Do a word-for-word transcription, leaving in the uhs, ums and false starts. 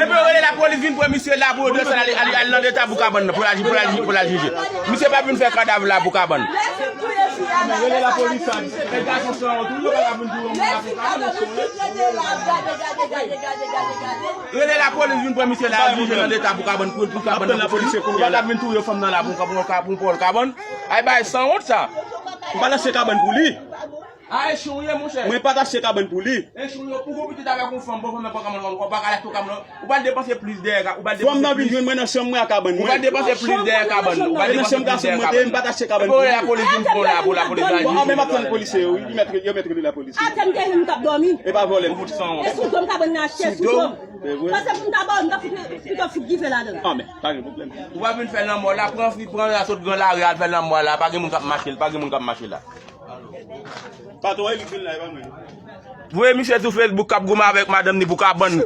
Epi yo rele lapolis vin pran misye la pou yo desann al, al, al nan leta pou kabann nan, pou l al, pou l al, pou l al jije. Misye pa vin fè kadav la pou kabann. Rele lapolis sa, e gason sanwont, wi, yo pa ka vin touye yon moun la pou kabann. Rele lapolis vin pran misye la al jije nan leta pou kabann, pou, pou kabann nan, pou polisye, pou yo pa ka vin touye fanm nan la pou, pou, pou, pou pòl kabann. Ay, bagay sanwont sa. Ou pa nan se kabann pou li. A, e chou ye, monchè. Mwen pa t achte kabann pou li. E chou yo, pou gon pitit avèk yon fanm, bon, fanm nan pran kabann, ou pa ka achte kabann, ou pral depanse plis dèyè, ou pral depanse plis. Fanm nan vin jwenn mwen nan chanm mwen ak kabann mwen. Ou pral depanse plis dèyè kabann, ou pral depanse plis dèyè kabann. E nan chanm gason mwen te, m pa t achte kabann pou li. Epi lapolis vin pran la, pou lapolis vin. Bon, a, men m ap tann polisye yo, wi, yo mèt, yo mèt rele lapolis. Atè m te jwenn m t ap dòmi. E pa vòlè. Ou fout sanwont. E sou do m kabann nan achte, sou do m. Se vre. Paske pou m ta ba w, m ta fout, m ta fout dife ladan. A, men, pa gen pwoblèm. Ou pa vin fè lanmò la, pran fi, pran la, sot gran lari, al fè lanmò la, pa gen moun k ap mache, pa gen moun k ap mache la. Patwon, e li k vin la, e pa mwen. Voye misye sou Facebook k ap goumen avèk madanm ni pou kabann.